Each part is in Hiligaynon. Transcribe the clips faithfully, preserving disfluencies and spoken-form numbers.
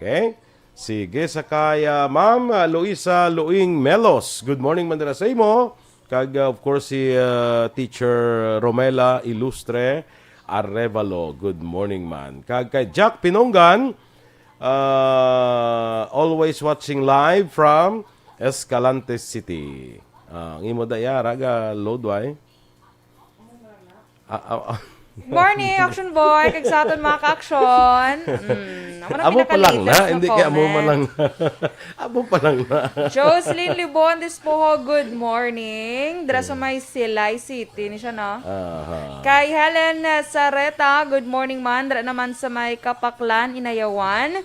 Okay? Sige, sa kay, ah, Ma'am, ah, Luisa Luing Melos. Good morning man dira sa imo. Kag, ah, of course, si, ah, Teacher Romela Ilustre Arevalo. Good morning man. Kag kay Jack Pinonggan, ah, always watching live from Escalante City. Ah, ang imo daya, raga, load, why? Ah, ah, ah. Morning, Action Boy. Kag sa aton mga ka-action. Mm, amo na Amo pa lang pinaka-latest na, na hindi kay amo comment. Man lang. Amo pa lang na. Jocelyn Libon Despojo, good morning. Dira sa may Silay City ni siya, no? Aha. Kay Helen, uh, Sareta, good morning man. Dira naman sa may Kapaklan, Inayawan.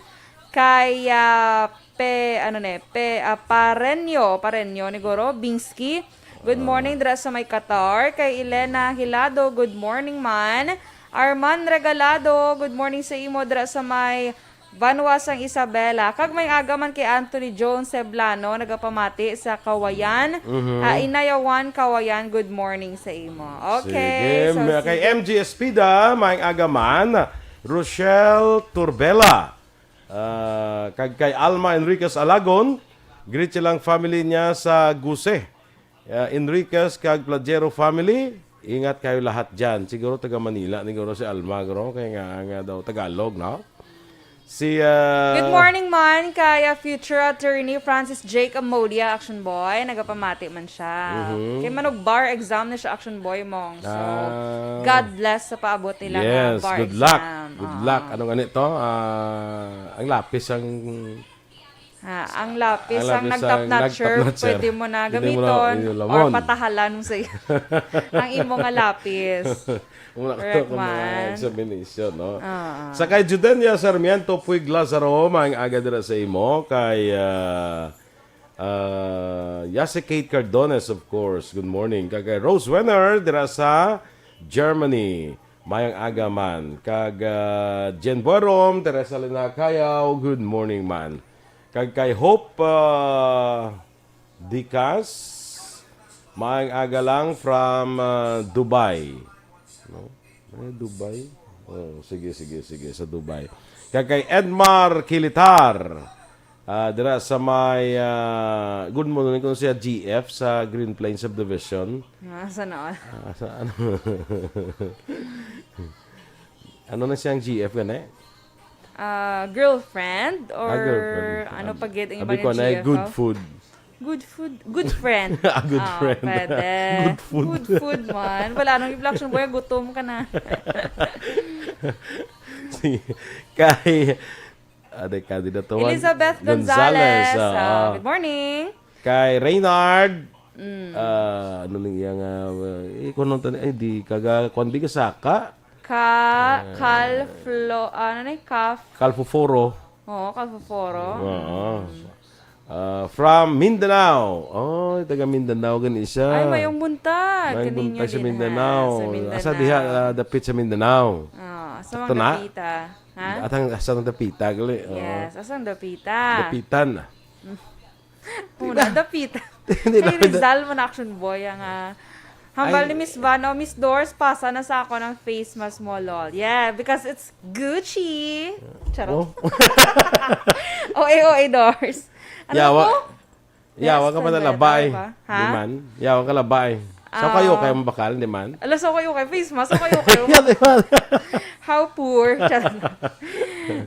Kay, ah, Pe, ano ne, Pe, ah, Parenyo, Parenyo ni Goro, Bingsky. Good morning dira sa may Qatar. Kay Elena Hilado, good morning man. Arman Regalado, good morning sa imo dira sa may Vanuas sang Isabela. Kag may aga man kay Anthony Jones Seblano, nagapamati sa Kawayan. Mhm. Ah, Inayawan, Kawayan, good morning sa imo. Okay, Sige, so may- kay sige. M G Espida, may aga man. Rochelle Turbela. Ah, kag kay Alma Enriquez Alagon, greet silang family niya sa Guse. Ah, Enriquez kag Plagero family, ingat kayo lahat dyan. Siguro taga Manila, siguro si Alma, guro, kaya nga, nga daw Tagalog, no? Si, ah, Good morning man kay, ah, future attorney Francis Jake Amodia, Action Boy. Nagapamati man siya. Mhm. Kay manug bar exam na siya, Action Boy, mong. So, Ah. God bless sa paabot nila nga Yes, bar good luck. exam. Good Ah. luck. Ano nga nito? Ah, ang lapis ang Ha, ang lapis, Ang ang lapis nagtap ang nagtap notcher, notcher. Pwede mo na Pwede mo na gamiton or ilamon. Patahalan mo sa ang imo nga lapis. Wala ka Correct to kung mga man. Examination, no? Ah, ah. Sa kay Judenia Sarmiento Puig Lazaro, maayong aga dira sa imo. Kay, ah, ah, Yase Kate Cardones, of course. Good morning. Kag kay Rose Wenner, dira sa Germany. Mayang aga man. Kag, ah, Jen Borom, Teresa Lina Cayaw, good morning man. Kag kay Hope, ah, Dicas, mayang aga lang from, ah, Dubai. No? Eh, Dubai? Oh, sige, sige, sige, sa Dubai. Kag kay Edmar Kilitar, ah, dira sa may, ah, good morning kung siya G F sa Green Plains Subdivision. Ah, sana all. Ah, sa ano? Ano na siyang G F gani? Ah, girlfriend or Ah, girlfriend. ano pa gid ang Abi iba ko nga na, G F, good oh? Food. Good food. Good friend. Ah, good Ah, friend. Pwede. Good food. Good food man. Wala nang inflection, boy. Gutom ka na. Sige. Kay, ah, di ka, di na to, Elizabeth Gonzalez. Gonzalez, ah. Ah, good morning. Kay Reynard, Mm. ah, ano lang iya nga, eh, kung nung tan-, ay, di, kaga, kwan, di ka saka? Ka-, Ah. Calflo-, ano na yun? Caf- Calfoforo. Oo, Calfoforo. Oo. Mm. Ah, from Mindanao. Oh, taga Mindanao gani siya. Ay, mayong buntag. Mayong Kaninyo buntag sa din, ha? Mindanao. Sa Mindanao. Asa diha, ah, dapit sa Mindanao? Ah, sa Sakto mga na? Dapita. Ha? At ang, asa ang dapita, gali? Oo. Yes, asa ang dapita? Dapitan. Una, dapita. Hindi na, Kay Rizal man, Action Boy, ang, ah, hambal Ay. Ni Miss Van, o Miss Doors, pasa na sa ako ng face mask mo, lol. Yeah, because it's Gucci. Charot. Oh. O A, O A, Doors. Ano Yawa. po? Yawa ka Best pa na friend labay. Ba? Ha? Di man. Yawa ka labay. So Ah. Kayo, kayo mabakal, di man? Ala, so kayo kay face mask, so kayo kayo. Yan, di man. How poor. Charot.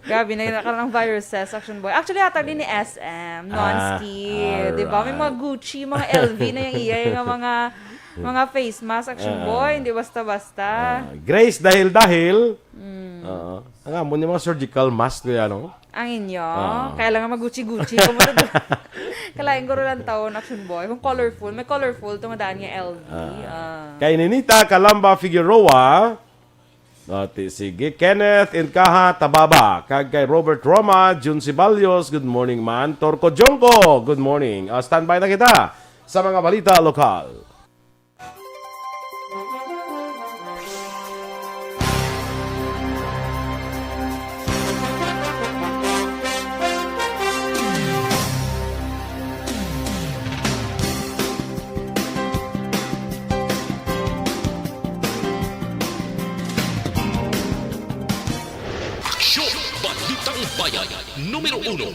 Grabe na yun, nakaroon ng viruses, Action Boy. Actually, hatag din ni S M, Ah, Nonski. Di ba? May mga alright. Gucci, mga L V na yung iya, yung mga, mga face mask, Action Ah. Boy. Hindi basta-basta. Ah, Grace, dahil-dahil. Mm. Oo. Ang amo ni mga surgical mask, kaya, no? Ang inyo? Ah. Kaya lang mag-Gucci-Gucci. Kung ano doon. Kalain ko rin ang taon, Action Boy. Kung colorful, may colorful, tumadaan niya L V. Ah. Ah. Kay Ninita Kalamba Figueroa, Ati, sige. Kenneth Incaja Tababa, kag kay Robert Roma, Jun Ceballos, good morning man. Torco Jongco, good morning. Ah, standby na kita sa mga balita lokal. Aksyon! Balitang Bayan, numero Uno.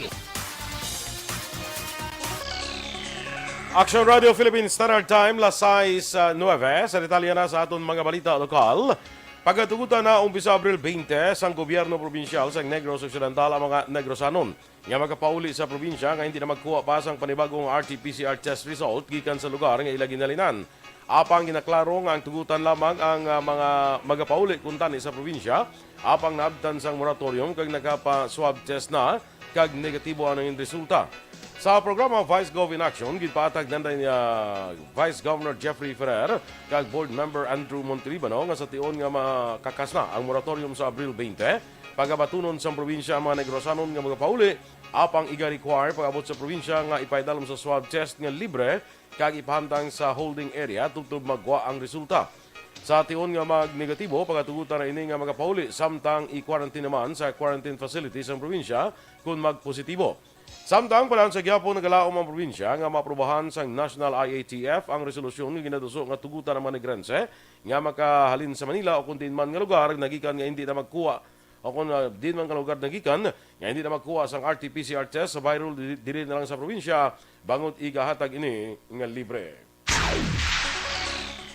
Action Radio Philippines Standard Time, las sais, ah, nuebe. Sa detalye na sa aton mga balita lokal, pagatugutan na umpisa Abril twenty sang gobyerno probinsyal sa Negros Occidental ang mga Negrosanon nga makapauli sa probinsya nga hindi na magkuha pa sang panibagong R T P C R test result gikan sa lugar nga ila ginhalinan. Apang ginaklaro nga ang tugutan lamang ang, ah, mga magapauli kuntani sa probinsya apang naabtan sang moratorium kag nakapa-swab test na kag negatibo ang nangin resulta. Sa programa Vice Gov in Action, ginpaatag nanday ni, ah, Vice Governor Jeffrey Ferrer kag Board Member Andrew Montelibano nga sa tion nga makakas na ang moratorium sa Abril twenty, pagabatunon sang probinsya ang mga Negrosanon nga magapauli, apang iga-require pag-abot sa probinsya nga ipaidalom sa swab test nga libre kag ipahamtang sa holding area tubtob magwa ang resulta. Sa tion nga magnegatibo, pagatugutan na ini nga magapauli, samtang i-quarantine naman sa quarantine facility sang probinsya kon magpositibo. Samtang panahon sa gihapon nagalaom ang probinsya nga maaprubahan sang National I A T F ang resolusyon nga ginaduso nga tugutan ang mga Negrense nga makahalin sa Manila o kon diin man nga lugar nagikan nga hindi na magkuha o kon, ah, diin man nga lugar nagikan nga hindi na magkuha sang R T P C R test sa viral di-, diri na lang sa probinsya, bangod igahatag ini nga libre.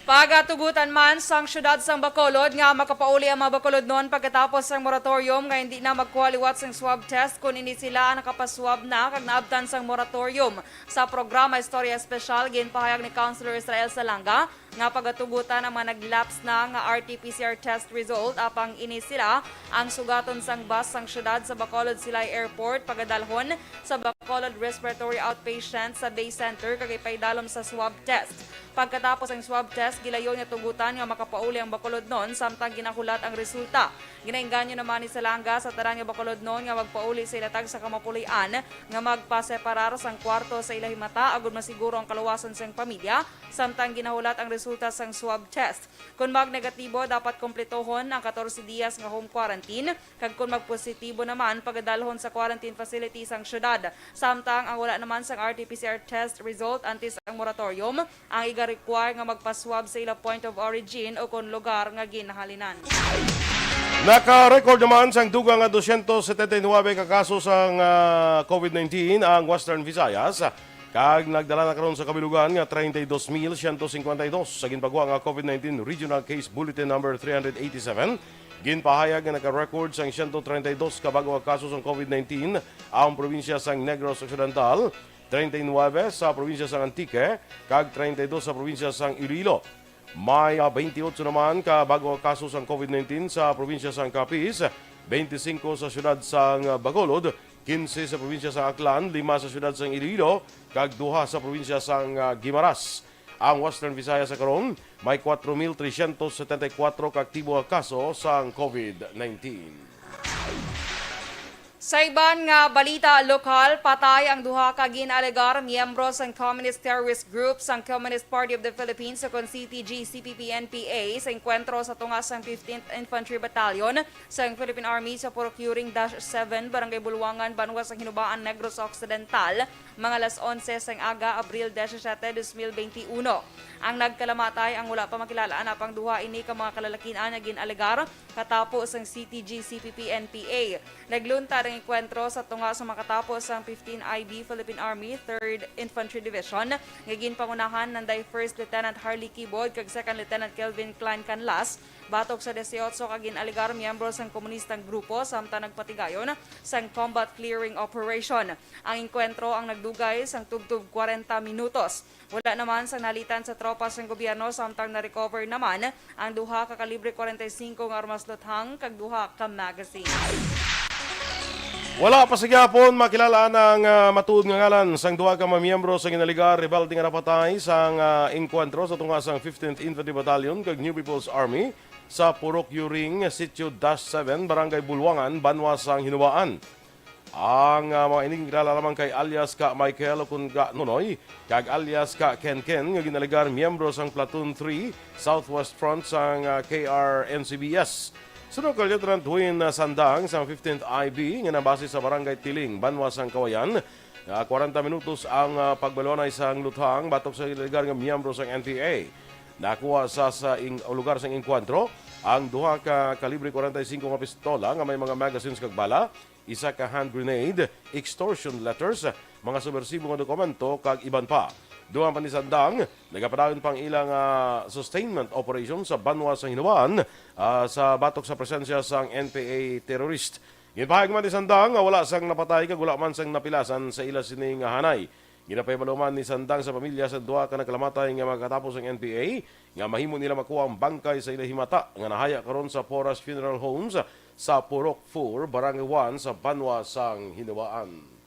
Pagatugutan man sang siyudad sang Bacolod nga makapauli ang mga Bacolodnon pagkatapos sang moratorium nga hindi na magkuha liwat sang swab test kon ini sila nakapaswab na kag naabtan sang moratorium. Sa programa Istorya Espesyal, ginpahayag ni Councilor Israel Salanga nga pagatugutan ang mga nag-lapse na nga R T P C R test result, apang ini sila ang sugaton sang bus sang siyudad sa Bacolod Silay Airport pagadalhon sa Bacolod Respiratory Outpatient sa Day Center kag ipaidalom sa swab test. Pagkatapos ang swab test, gilayon nga tugutan nga makapauli ang Bacolodnon samtang ginahulat ang resulta. Ginaengganyo naman ni Salanga sa tanan nga Bacolodnon nga magpauli sa ilatag sa kamapulian nga magpaseparar sang kwarto sa ila himata agud masiguro ang kaluwasan sang pamilya samtang ginahulat ang resulta sang swab test. Kon magnegatibo, dapat kumpletohon ang katorse diyas nga home quarantine, kag kon magpositibo naman, pagadalhon sa quarantine facility sang siyudad. Samtang ang wala naman sang R T P C R test result antes ang moratorium, ang iga-require nga magpaswab sa ila point of origin o kon lugar nga ginhalinan. Naka-record naman sang dugang nga dosyentos setenta y nuebe ka kaso sang, ah, COVID nineteen ang Western Visayas, kag nagdala na karon sa kabilugan nga treinta y dos mil ciento cincuenta y dos sa ginpagwa nga COVID nineteen Regional Case Bulletin Number three hundred eighty-seven. Ginpahayag nga naka-record sang ciento treinta y dos ka bag-o nga kaso sang COVID nineteen ang probinsya sang Negros Occidental, treinta y nuebe sa probinsya sang Antique, kag treinta y dos sa probinsya sang Iloilo. May, ah, twenty-eight naman ka bag-o nga kaso sang COVID nineteen sa probinsya sang Capiz, twenty-five sa siyudad sang, ah, Bacolod, quince sa probinsya sang Aklan, lima sa siyudad sang Iloilo, kag duha sa probinsya sang, ah, Guimaras. Ang Western Visayas sa karon may kwatro mil tresyentos setenta y kwatro ka aktibo nga kaso sang COVID nineteen. Sa iban nga balita lokal, patay ang duha ka gin-alegar miyembro sang Communist Terrorist Group sang Communist Party of the Philippines, ukon C T G C P P N P A, sa engkwentro sa tunga sang fifteenth Infantry Battalion sang Philippine Army sa Purok Yuring Dash seven, Barangay Bulwangan, Banwa sang Hinubaan, Negros Occidental, mga alas onse sang aga, Abril disisiete, dos mil benti uno. Ang nagkalamatay ang wala pa makilala, apang duha ini ka mga kalalakin-an nga gin-alegar katapo sang C T G C P P N P A. Nagluntad ang engkwentro sa tunga sa makatapo sang fifteen I B Philippine Army, Third Infantry Division, nga ginpangunahan nanday First Lieutenant Harley Kibod kag Second Lieutenant Kelvin Klein Canlas, batok sa dieciocho ka gin-alegar miyembro sang komunistang grupo, samtang nagpatigayon sang combat clearing operation. Ang engkwentro ang nagdugay sang tubtob kwarenta minutos. Wala naman sang nalitan sa tropa sang gobyerno, samtang na-recover naman ang duha ka kalibre kwarenta y singko nga armas luthang kag duha ka magazine. Wala pa sa gihapon makilala ang, ah, matuod nga ngalan sang duha ka mga miyembro sa ginalegar rebelde nga napatay sang, ah, engkwentro sa tunga sang fifteenth Infantry Battalion kag New People's Army sa Purok Yuring, Sitio Dash seven, Barangay Bulwangan, Banwa sang Hinubaan. Ang, ah, mga ini kilala lamang kay alias ka Michael o kun ka Nonoy, kag alias ka Ken Ken, nga ginalegar miyembro sang Platoon three Southwest Front sang, ah, K R N C B S. Suno kay Lieutenant Win, ah, Sandang sang fifteenth I B nga nabase sa Barangay Tiling, Banwa sang Kawayan, nga kwarenta minutos ang, ah, pagbaluanay sang luthang batok sa ginalegar nga miyembro sang N P A. Nakuha sa, sa ing-, lugar sang engkwentro ang duha ka kalibre kwarenta y singko nga pistola nga may mga magazines kag bala, isa ka hand grenade, extortion letters, mga subwersibo nga dokumento, kag iban pa. Dugang pa ni Sandang, nagapadayon pa ang ilang, ah, sustainment operation sa banwa sa Hinabaan, ah, sa batok sa presensya sang N P A terrorist. Ginpahayag man ni Sandang nga wala sang napatay kag wala man sang napilasan sa ila sini nga hanay. Ginapahibalo man ni Sandang sa pamilya sa duha ka nagkalamatay nga makatapos ang N P A nga mahimo nila makuha ang bangkay sa ila himata nga nahaya karon sa Porras Funeral Homes sa Purok four, Barangay one sa banwa sang Hinabaan.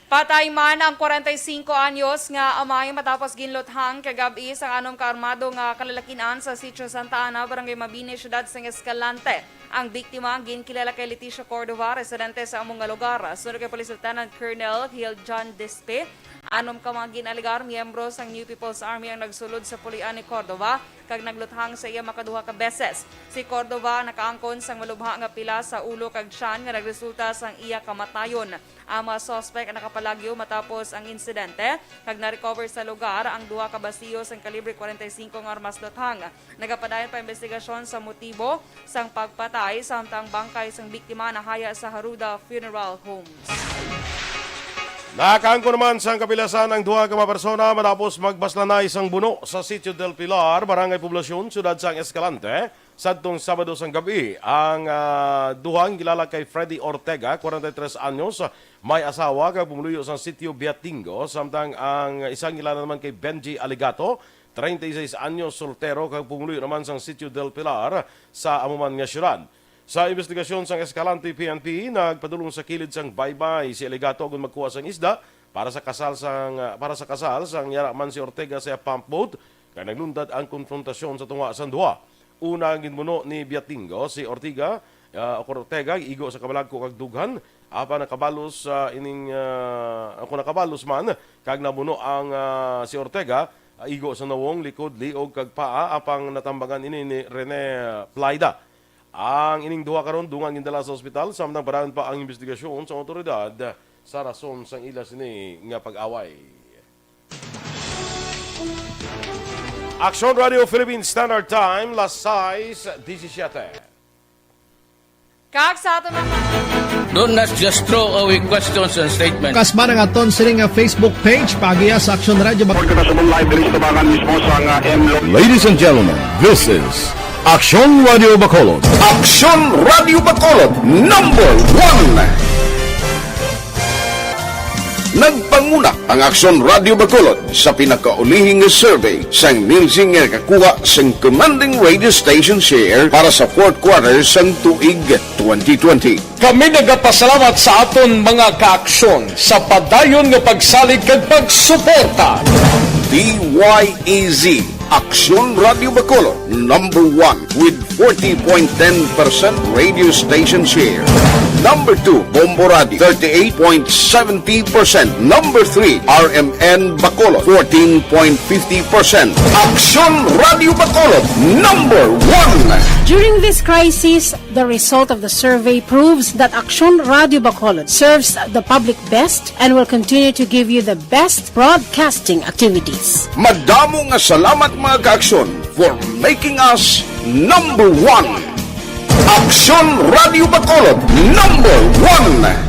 Patay man ang kwarenta y singko anyos nga amay matapos ginluthang kagab-i sang anom ka armado nga kalalakin-an sa Sitio Santa Ana, Barangay Mabini, Siyudad sang Escalante. Ang biktima ginkilala kay Leticia Cordova, residente sa amo nga lugar. Suno kay Police Lieutenant Colonel Hiljan Despe, anom ka mga gin-alegar miyembro sang New People's Army ang nagsulod sa puloy-an ni Cordova kag nagluthang sa iya makaduha ka beses. Si Cordova nakaangkon sang malubha nga pila sa ulo kag tiyan nga nagresulta sang iya kamatayon. Ang mga suspek nakapalagyo matapos ang insidente kag na-recover sa lugar ang duha ka basiyo sang kalibre kwarenta y singko nga armas luthang. Nagapadayon pa investigasyon sa motibo sang pagpatay, samtang bangkay sang biktima nahaya sa Haruda Funeral Homes. Nakaangkon naman sang kapilasan ang duha ka mga persona matapos magbaslanay sang buno sa Sitio del Pilar, Barangay Poblacion, Siyudad sang Escalante, sadtong Sabado sang gab-i. Ang, ah, duha kilala kay Freddy Ortega, kwarenta y tres anyos, may asawa kag pumuluyo sa Sitio Biatingo, samtang ang isang kilala naman kay Benji Aligato, treinta y seis anyos, soltero kag pumuluyo naman sang Sitio del Pilar sa amo man nga siyudad. Sa investigasyon sang Escalante P N P, nagpadulong sa kilid sang baybay si Aligato agon magkuha sang isda para sa kasal sang, para sa kasal sang yara man si Ortega sa pump boat, kag naglundag ang konfrontasyon sa tunga sang duha. Una, ang ginbuno ni Biatingo si Ortega, ah, o Ortega, igo sa kabalagko kag dughan, apan nakabalos, ah, ining, ah, ako nakabalos man, kag nabuno ang, ah, si Ortega, ah, igo sa nawong, likod, liog, kag paa, apang natambangan ini ni Rene Plaida. Ang ining duha karon dungan gindala sa ospital, samtang padayon pa ang investigasyon sa awtoridad sa rason sang ila sini nga pag-away. Aksyon Radio Philippine Standard Time, las sais disisiete. Kag sa aton mga Don't not just throw away questions and statements. Kasba nga aton sini nga Facebook page, paagiha sa Aksyon Radio Bac- Report ko na sa mong live diri sa Tabangan mismo sa nga M Lo- Ladies and gentlemen, this is Aksyon Radio Bacolod. Aksyon Radio Bacolod, number one. Nagpanguna ang Aksyon Radio Bacolod sa pinakaulihi nga survey sang Nielsen nga nakakuha sang commanding radio station share para sa fourth quarter sang tuig twenty twenty. Kami nagapasalamat sa aton mga kaaksyon sa padayon nga pagsalig kag pagsuporta. D Y E Z, Aksyon Radio Bacolod, number one with forty point ten percent radio station share. Number two, Bombo Radio, thirty-eight point seventy percent. Number three, R M N Bacolod, fourteen point fifty percent. Aksyon Radio Bacolod, number one. During this crisis, the result of the survey proves that Aksyon Radio Bacolod serves the public best and will continue to give you the best broadcasting activities. Madamo nga salamat, mga kaaksyon, for making us number one. Aksyon Radio Bacolod, number one.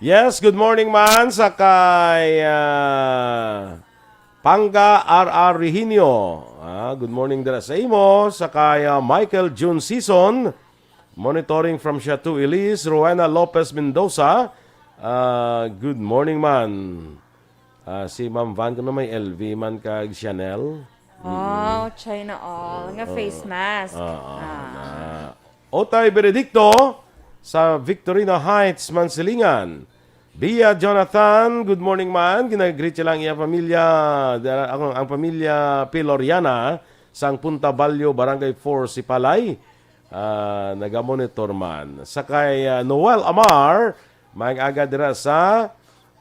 Yes, good morning man sa kay, ah, Panga R R Rehinio. Ah, good morning dira sa imo. Sa kay, ah, Michael June Season. Monitoring from Chateau Elise, Rowena Lopez Mendoza. Ah, good morning, man. Ah, si Ma'am Van ko na may L V man kag Chanel. Oh, China all. Nga face mask. Ah, ah, Ah. na. Otay Benedicto sa Victorino Heights, Mansilingan. Bia Jonathan, good morning, man. Ginagreet siya lang iya pamilya, da-, ang, ang pamilya Piloriana sang Punta Balyo, Barangay four, Sipalay. Ah, nagamonitor man. Sa kay, ah, Noel Amar, maayong aga dira sa,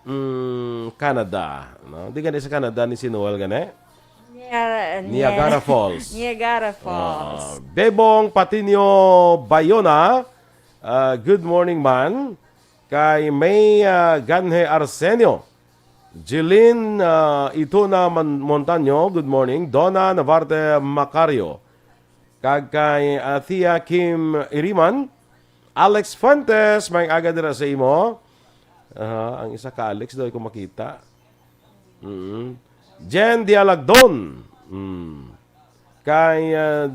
mm, Canada, no? Di gani sa Canada ni si Noel gani? Niagara, Niagara Falls. Niagara Falls. Ah, Bebong Patinio Bayona, ah, good morning, man. Kay May, ah, Ganhe Arsenio. Jeline, ah, Ituna Man-, Montaño, good morning. Donna Navarte Macario. Kag kay, ah, Thea Kim Iriman. Alex Fuentes, maayong aga dira sa imo. Aha, ang isa ka Alex daw ko makita. Mm. Jen Dialagdon. Mm. Kay, ah,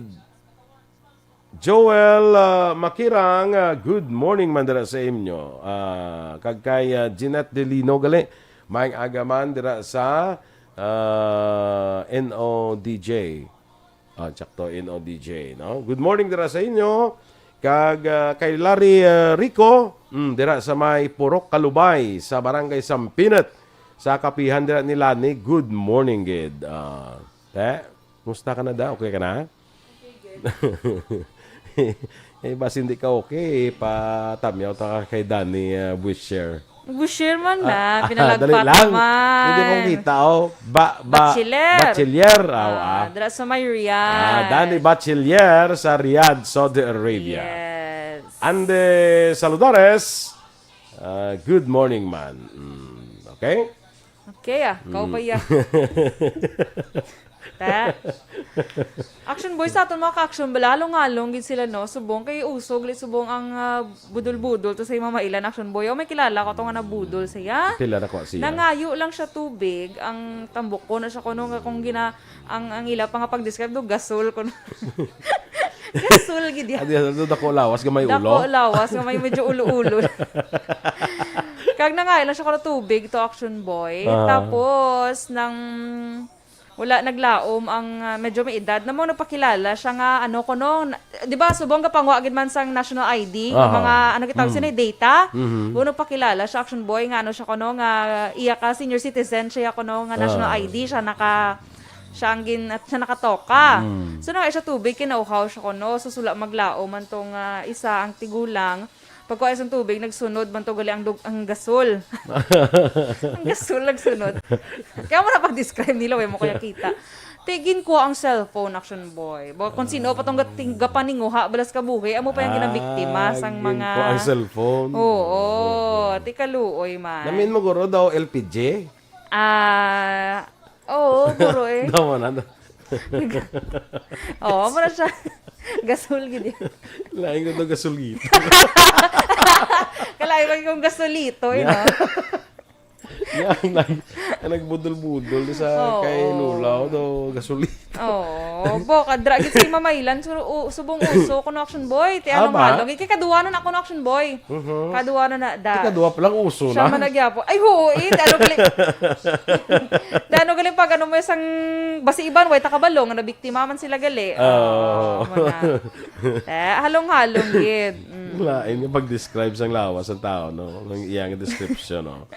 Joel, ah, Makirang, ah, good morning man dira sa inyo. Ah, kag kay, ah, Jeanette Delino gali, maayong aga man dira sa, ah, N O D J. Ah, tsakto, N O D J, no? Good morning dira sa inyo. Kag, ah, kay Larry, ah, Rico, mm, dira sa may Purok Kalubay, sa Barangay Sampinat, sa kapihan dira ni Lani. Good morning, gid. Ah, te, musta ka na da? Okay ka na? Eh, basi hindi ka okay, patamyaw ta ka kay Danny, ah, Buisher. Buisher man na, Ah, pinalagpat dali lang. Naman. Hindi mo kita, oh. Ba-, ba-, Bachiller. Bachiller, aw, Ah, ah. Dira sa may Riyadh. Ah, Danny Bachiller sa Riyadh, Saudi Arabia. Yes. Ande Saludares, ah, good morning, man. Mm, okay? Okay, ah. Kao Mm. pa iya. Ta. Action Boy, sa aton mga ka-action, bala, halong-halong gid sila, no? Subong kay usog, li subong ang, ah, budol-budol to sa imamailan, Action Boy. O, may kilala ko to nga nabudol siya. Pila na ko siya? Nangayo lang siya tubig, ang tambok ko na siya kuno nga kung gina-, ang, ang ila pa nga pag-describe do, gasol kuno. Gasol gid yan. Adi, adi, dako lawas, gamay ulo. Dako lawas, gamay medyo ulo-ulo. Kag nangayo lang siya kuno tubig to, Action Boy. Ah. Tapos, nang wala naglaom ang, ah, medyo may edad na mo, nagpakilala siya nga, ano, kuno, na-, di ba, subong gapangwa gid man sang national I D, Aha. mga, ano, gitawag Mm. sini, data? Mhm. Mo nagpakilala siya, Action Boy, nga, ano, siya, kuno, nga, iya ka, senior citizen siya, kuno, nga national Ah. I D siya naka-, siya ang gin-, siya nakatoka. Mm. So, nangay siya tubig, kinauhaw siya, kuno. So, sula maglaom man tong, ah, isa, ang tigulang. Pagkuha sang tubig, nagsunod man to gali ang dug-, ang gasol. Ang gasol nagsunod. Kaya mo na pag-describe nila, way mo kaya kita. Ti, ginkuha ang cellphone, Action Boy. Bo, kung sino pa tong gating-, gapaninguha, balas kabuhi, amo pa yung ginabiktima Ah, sang mga ginkuha ang cellphone. Oo, Oo. ti kaluoy man. Namin mo guro daw L P G? Ah, oo, guro eh. Daw mo na. Oo, mura siya. Gasol gid yan. Lain ko daw gasolito. Kalain ko kung gasolito, eh, no? Yan, yan, ang, ang nagbudol-budol sa Oo. kay Lula, o daw gasolito. Oo. Bo, kadra, gid si Mamailan, su-, u-, subong uso, kuno Action Boy, ti Ah, ano ba? malong. Ikaduha na na, kuno Action Boy. Mhm. Kaduha na na, da. Ikaduha pa lang, uso Siya na. man nagyapo. Ay, oo, eh, ano gali. Ano gali pag ano mo isang basi iban, way takabalo, nga nabiktima man sila gali. Oo. Oo, mo na. Eh, halong-halong gid. Mm. Lain nga pag-describe sang lawas sang tao, no? Ang iyang description, no?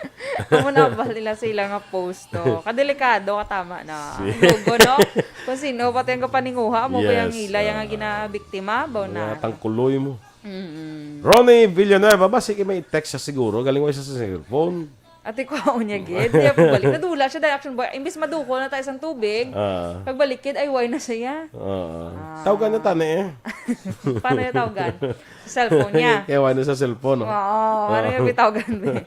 Amo na ba nila sa ila nga post, no? Kadelikado, katama na. Si- Lugo, no? Kung sino pa tayong kapaninguha, mo ba yung Yes, ila, yung ah. nga ginabiktima, ba na? Mga tangkuloy mo. Mm-mm. Ronnie Villanueva, ba, sige, may text siya siguro. Galing mo siya sa cellphone. Ate ko, niya, gid. Niya, pagbalik, nadula siya, dahil Action Boy. Imbis madukol na tayo sa tubig, Ah. pagbalik, kid, ay, why na siya? Ah. Ah. Tawgan na tani, eh. Paano yung tawgan? Sa cellphone niya. Kaya why na sa cellphone, no? Oo, ano Ah. yung tawgan, eh?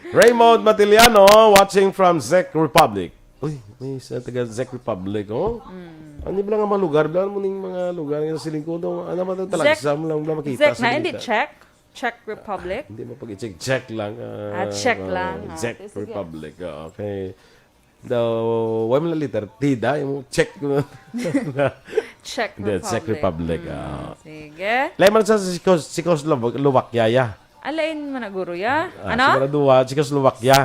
Raymond Matiliano, watching from Czech Republic. Uy, may sa taga Czech Republic, oh. Mm. Ano ba lang ang mga lugar? Bala mo ning mga lugar nga siling ko daw, ano ba ito? Czech, Talagsam lang bala makita Czech sa na, hindi balita. Czech? Czech Republic? Hindi mo pag-i-check, check lang, ah, Ah, check oh, lang, ah. Czech Sige, sige. Republic, oh, okay. Daw, why mo lang letter T, da? Yung check ko na. Czech Hindi, Czech Republic. Republic, Mm, ah. sige. Lain man sa Czechos-, Czechoslovakia, ya. Ah, lain man na, guro, ya? Ah, Ano? sigurado, ah, Czechoslovakia.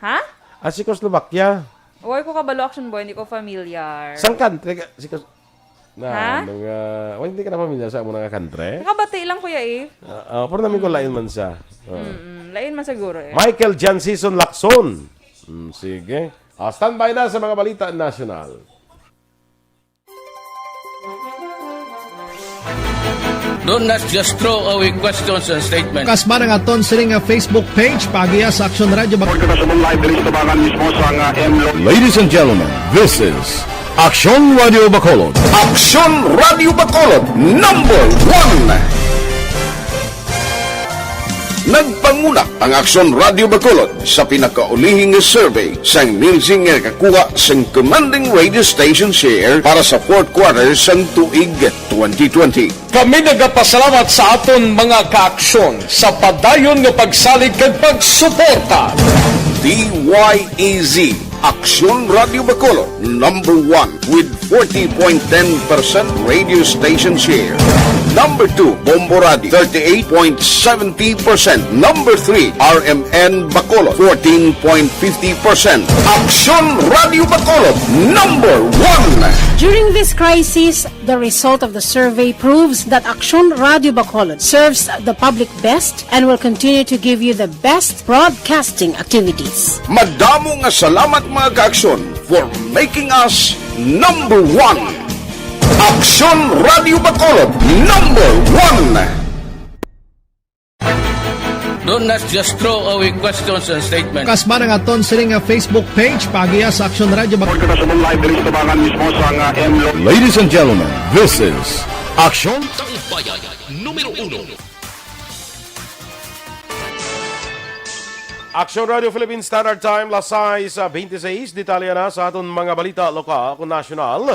Ha? Ah, Czechoslovakia. Uy, ko kabalo, Action Boy, hindi ko familiar. Sang country ka, Czechos-, na, Ha? nung, ah, wala, hindi ka na familiar sa amo nga country? Nakabati lang, kuya, eh. Ah, ah, pero namin ko lain man siya. Ah. Mm-mm, lain man siguro, eh. Michael John Season Lacson. Mm, sige. Ah, standby na sa mga balita national. Don't not just throw away questions and statements. Kasma ang aton sini nga Facebook page, paagiha sa Action Radio Bac- Report kita sa live diri sa tubangan mismo sa nga M L O. Ladies and gentlemen, this is Action Radio Bacolod. Action Radio Bacolod, number one. Nagpanguna ang Aksyon Radio Bacolod sa pinakaulihi nga survey sang Nielsen nga nakakuha sang commanding radio station share para sa fourth quarter sang tuig twenty twenty. Kami nagapasalamat sa aton mga kaaksyon sa padayon nga pagsalig kag pagsuporta. D Y E Z, Aksyon Radio Bacolod, number one with forty point ten percent radio station share. Number two, Bombo Radio, thirty-eight point seventy percent. Number three, R M N Bacolod, fourteen point fifty percent. Aksyon Radio Bacolod, number one. During this crisis, the result of the survey proves that Aksyon Radio Bacolod serves the public best and will continue to give you the best broadcasting activities. Madamo nga salamat, mga kaaksyon, for making us number one. Aksyon Radio Bacolod, number one. Don't not just throw away questions and statements. Kasma ang aton sini nga Facebook page, paagiha sa Action Radio Bac- Report kita sa live diri sa tubangan mismo sa nga M L O. Ladies and gentlemen, this is Action. Tambayan numero uno. Action Radio Philippine Standard Time, las sais, ah, veintiseis. Detalye na sa aton mga balita lokal o nasyonal.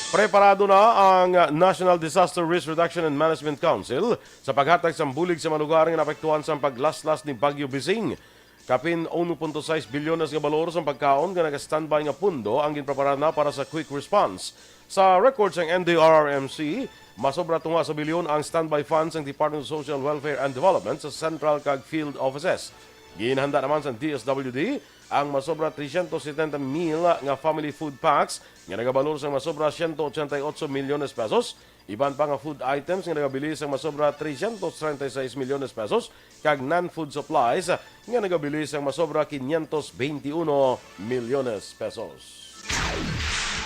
Preparado na ang National Disaster Risk Reduction and Management Council sa paghatag sang bulig sa mga lugar nga naapektuhan sang paglaslas ni Bagyo Bising. Kapin uno punto sais bilyones nga balor sang pagkaon nga naga-standby nga pondo ang ginpreparar na para sa quick response. Sa record sang N D R R M C, masobra tunga sa bilyon ang standby funds sang Department of Social Welfare and Development sa central kag field offices. Ginhanda naman sang D S W D ang masobra trescientos setenta mil nga family food packs nga nagabalor sang masobra ciento ochenta y ocho milyones pesos, iban pa nga food items nga nagabili sang masobra trescientos treinta y seis milyones pesos, kag non-food supplies nga nagabili sang masobra quinientos veintiuno milyones pesos.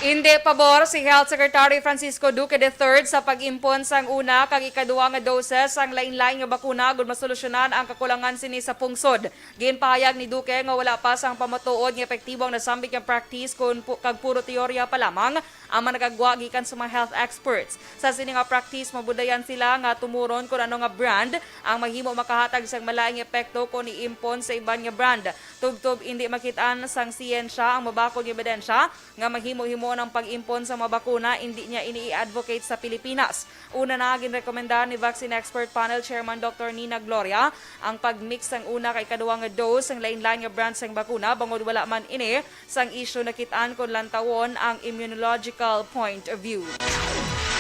Indi pabor si Health Secretary Francisco Duque the third sa pag-impon sang una kag ikaduha nga doses sang lain-lain nga bakuna agud masolusyonan ang kakulangan sini sa pungsod. Ginpahayag ni Duque nga wala pa sang pamatuod nga epektibo ang nasambit nga practice kon pu-, kag puro teorya pa lamang ang mga nagagwa gikan sa mga health experts. Sa sini nga practice, mabudayan sila nga tumuron kon ano nga brand ang mahimo makahatag sang malain nga epekto kon iimpon sa iban nga brand. Tubtob indi makit-an sang siyensya ang mabakod nga ebidensya nga mahimo-himoon ang pag-impon sa mga bakuna, indi niya ini i-advocate sa Pilipinas. Una na, ginrekomendar ni Vaccine Expert Panel Chairman Doctor Nina Gloria ang pag-mix sang una kag ikaduha nga dose sang lain-lain nga brand sang bakuna, bangod wala man ini sang isyu nakit-an kon lantawon ang immunological point of view.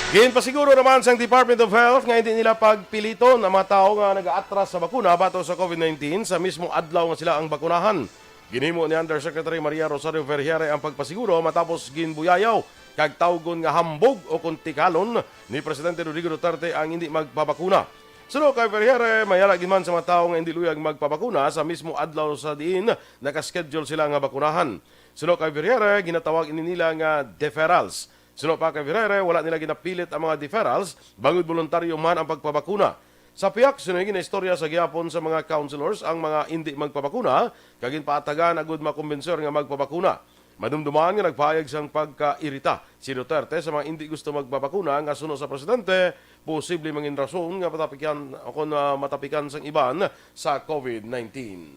Ginpasiguro naman sang Department of Health nga hindi nila pagpiliton ang mga tawo nga nagaatras sa bakuna batok sa COVID nineteen sa mismo adlaw nga sila ang bakunahan. Ginhimo ni Undersecretary Maria Rosario Vergeire ang pagpasiguro matapos ginbuyayaw kag tawgon nga hambog o kon tikalon ni Presidente Rodrigo Duterte ang hindi magpabakuna. Suno kay Vergeire, mayara gid man sa mga tawo nga hindi luyag magpabakuna sa mismo adlaw sa diin nakaschedule sila nga bakunahan. Suno kay Vergeire, ginatawag ini nila nga deferrals. Suno pa kay Vergeire, wala nila ginapilit ang mga deferrals, bangod boluntaryo man ang pagpabakuna. Sa pihak sini, ginaistorya sa gihapon sa mga councilors ang mga indi magpabakuna, kag ginpaatagan agud makumbensir nga magpabakuna. Madumduman nga nagpahayag sang pagkairita si Duterte sa mga indi gusto magpabakuna nga suno sa presidente, posible mangin rason nga matapikan o kon, ah, matapikan sang iban sa COVID nineteen.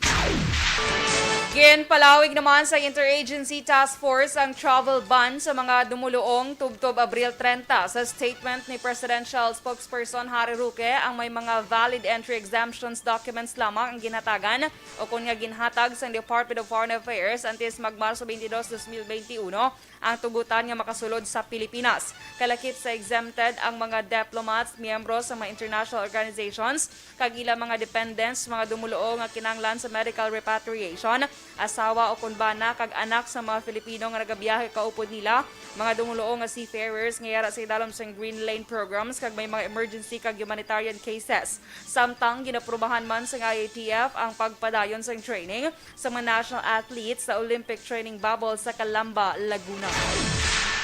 Ginpalawig naman sa Interagency Task Force ang travel ban sa mga dumuluong tubtob Abril trenta. Sa statement ni Presidential Spokesperson Harry Roque, ang may mga valid entry exemptions documents lamang ang ginhatagan o kon nga ginhatag sang Department of Foreign Affairs antes mag Marso twenty-two, twenty twenty-one, ang tugutan nga makasulod sa Pilipinas. Kalakip sa exempted ang mga diplomats, miyembro sa mga international organizations, kag ilang mga dependents, mga dumuluo nga kinahanglan sa medical repatriation, asawa o kon bana kag anak sa mga Filipino nga nagabiyahe kaupod nila, mga dumuluo nga seafarers nga yara sa idalom sang Green Lane programs kag may mga emergency kag humanitarian cases. Samtang ginaprubahan man sang I A T F ang pagpadayon sang training sa mga national athletes sa Olympic Training Bubble sa Calamba, Laguna.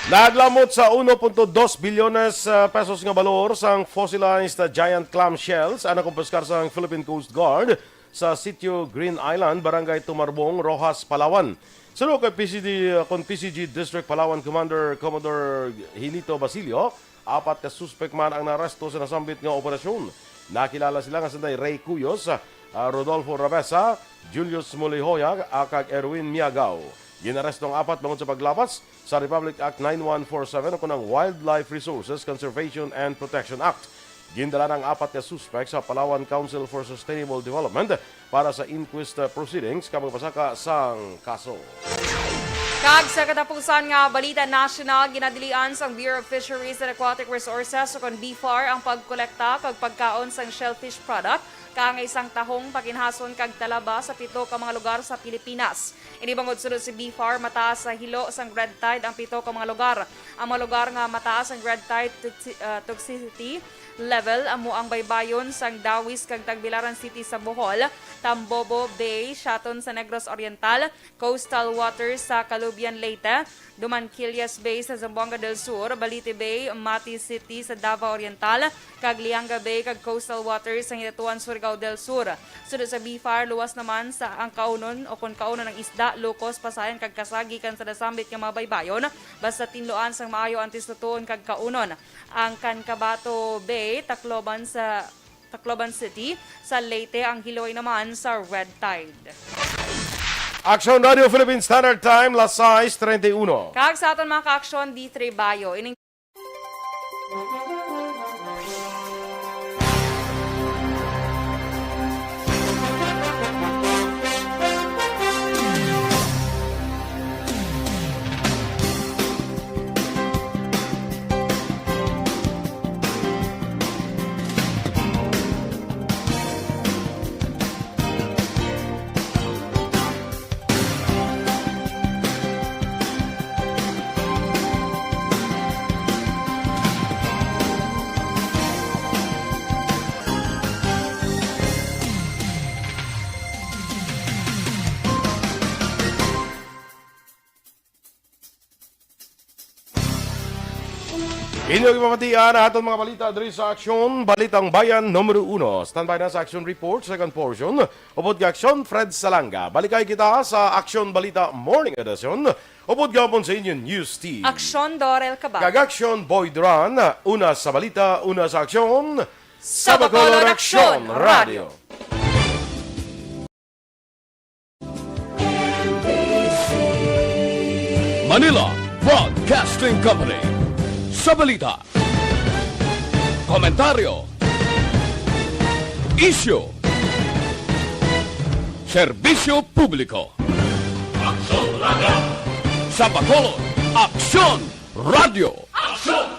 Naglamot sa uno punto dos bilyones, ah, pesos nga balor sang fossilized, ah, giant clam shells ang nakumpiskar sang Philippine Coast Guard sa Sitio Green Island, Barangay Tumarbong, Roxas, Palawan. Suno kay P C D, ah, kon P C G District Palawan Commander Commodore Hilito Basilio, apat ka suspek man ang naaresto sa nasambit nga operasyon. Nakilala sila nga sanday Ray Cuyos, ah, Rodolfo Rabesa, Julius Mulihoya, ah, kag Erwin Miagaw. Ginaresto ang apat bangod sa paglapas sa Republic Act nine one four seven o kunang Wildlife Resources Conservation and Protection Act. Gindala ang apat ka suspek sa Palawan Council for Sustainable Development para sa inquest, uh, proceedings kag magpasaka sang kaso. Kag sa katapusan nga balita nasyonal, ginadilian sang Bureau of Fisheries and Aquatic Resources o kon BFAR ang pagkolekta kag pagkaon sang shellfish product kaangay sang tahong, paginhason kag talaba sa pito ka mga lugar sa Pilipinas. Ini bangod suno sa BFAR, mataas sa hilo sang red tide ang pito ka mga lugar. Ang mga lugar nga mataas ang red tide toxi-, ah, toxicity level amo ang baybayon sang Dawis kag Tagbilaran City sa Bohol, Tambobo Bay, Siaton sa Negros Oriental, coastal waters sa Calubian, Leyte, Dumanquillas Bay sa Zamboanga del Sur, Balite Bay, Mati City sa Davao Oriental, kag Lianga Bay kag coastal waters sa Hiratuan, Surigao del Sur. Suno sa BFAR, luwas naman sa ang kaunon o kon kaunon ang isda, lukos, pasayan kag kasa gikan sa nasambit nga mga baybayon, basta tinluan sang maayo antes lutuon kag kaunon. Ang Cancabato Bay, Tacloban sa Tacloban City, sa Leyte, ang Hiloy naman sa red tide. Aksyon Radio Philippine Standard Time, las sais treinta y uno. Kag sa aton mga ka-aksyon, D three Bayo. Ining Inyo gipamatian ang aton mga balita diri sa Aksyon, Balitang Bayan numero uno. Standby na sa Aksyon Report, second portion. Upod kay Aksyon, Fred Salanga. Balikay kita sa Aksyon Balita Morning Edition. Upod gihapon sa inyo News Team. Aksyon, Dorel Cabal. Kag Aksyon, Boy Duran. Una sa balita, una sa aksyon. Sa Bacolod, Aksyon Radio. Manila Broadcasting Company. Sa balita, komentaryo, isyu, serbisyo publiko. Aksyon Radio. Sa Bacolod, Aksyon Radio. Aksyon